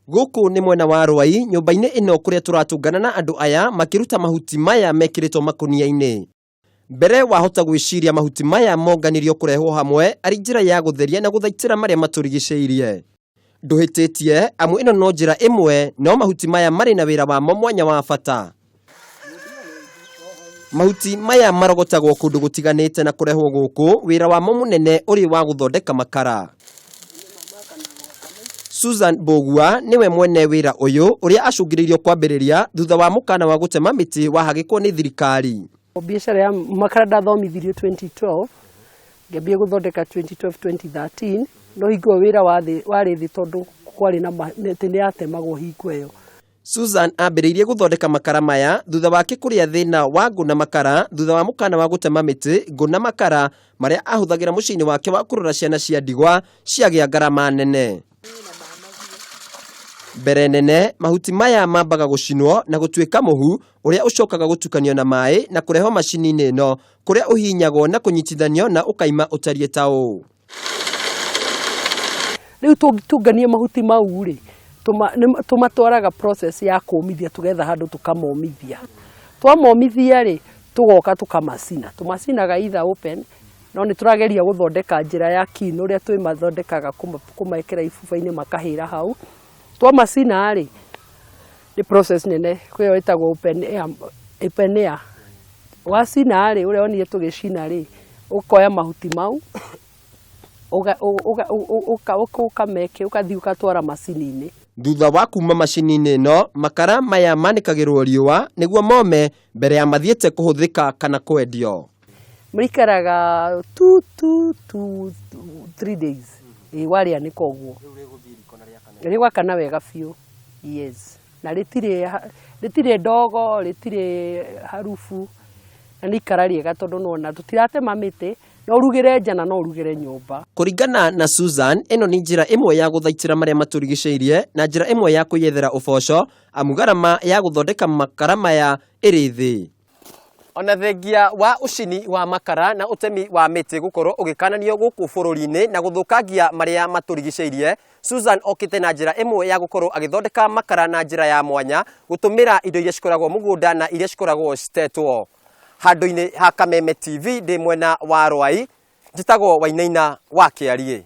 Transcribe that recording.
Gũkũ nĩ mwena wa Rwai, nyũmba-inĩ ĩno kũrĩa tũratũngana na andũ aya makĩruta mahuti maya mekĩrĩtwo makũnia-inĩ. Mbere wahota gwĩciria mahuti maya monganirio kũrehwo hamwe arĩ njĩra ya gũtheria na gũthaitĩra marĩa matũrigicĩirie. Ndũhĩtĩtie, amu ĩno no njĩra ĩmwe, no mahuti maya marĩ na wĩra wamo mwanya wa bata. Mahuti maya marogotagwo kũndũ gũtiganĩte na kũrehwo gũkũ, wĩra wamo mũnene ũrĩ wa gũthondeka makara. Susan Mbũgua nĩwe mwene wĩra ũyũ ũrĩa acũngĩrĩirio kwambĩrĩria thutha wa mũkana wa gũtema mĩtĩ wahagĩkwo nĩ thirikari. Biacara ya makara ndathomithirio 2012, ngĩambia gũthondeka 2012 2013, no hingo ĩyo wĩra warĩ thĩ tondũ kwarĩ na mĩtĩ nĩ yatemagwo hingo ĩyo. Susan ambĩrĩirie gũthondeka makara maya thutha wake kũrĩa thĩna wa ngũ na makara thutha wa mũkana wa gũtema mĩtĩ, ngũ na makara marĩa ahũthagĩra mũciĩ-inĩ wake wa kũrora ciana cia ndigwa ciagĩa ngarama nene. Mbere nene, mahuti maya mambaga gũcinwo na gũtuĩka mũhu ũrĩa ũcokaga gũtukanio na maĩ na kũrehwo macini-inĩ ĩno kũrĩa ũhihinyagwo na kũnyitithanio na ũkaima ũtariĩ ta ũũ. Rĩu tũngĩtũngania mahuti mau rĩ, tũmatwaraga process ya kũmithia, tũgetha handũ tũkamomithia. Twamomithia rĩ, tũgoka tũkamacina. Tũmacinaga either open, no nĩ tũrageria gũthondeka njĩra ya kiln ũrĩa twĩmathondekaga kũmekĩra ibuba-inĩ makahĩra hau. Twamacina rĩ, nĩ process nene, kwĩ ĩyo ĩtagwo open air, open air. Wacina rĩ, ũrĩa wonire tũgĩcina rĩ, ũkoya mahuti mau, ũkamekĩra, ũgathiĩ ũgatwara macini-inĩ. Thutha wa kuma macini-inĩ ĩno, makara maya manĩkagĩrwo riũa nĩguo mome mbere ya mathiĩte kũhũthĩka kana kwendio. Maikaraga 2 to 3 days. Ĩĩ, warĩanĩka ũguo. Rĩgwakana wega biũ. Yes. Na rĩtirĩ ndogo, rĩtirĩ harubu, na nĩ ikara rĩega tondũ nĩwona tũtiratema mĩtĩ, no ũrugĩre nja na no ũrugĩre nyũmba. Kũringana na Susan, ĩno nĩ njĩra ĩmwe ya gũthaitĩra marĩa matũrigicĩirie na njĩra ĩmwe ya kwĩyethera ũboco, amu garama ya gũthondeka makara maya ĩrĩ thĩ. Ona thengia wa ũcini wa makara na ũtemi wa mĩtĩ gũkorwo ũgĩkananio gũkũ bũrũri-inĩ na gũthũkangia marĩa matũrigicĩirie, Susan okĩte na njĩra ĩmwe ya gũkorwo agĩthondeka makara na njĩra ya mwanya gũtũmĩra indo iria cikoragwo mũgũnda na iria cikoragwo citetwo. Handũ-inĩ ha Kameme TV ndĩ mwena wa Rwai, njĩtagwo Wainaina wa Kĩariĩ.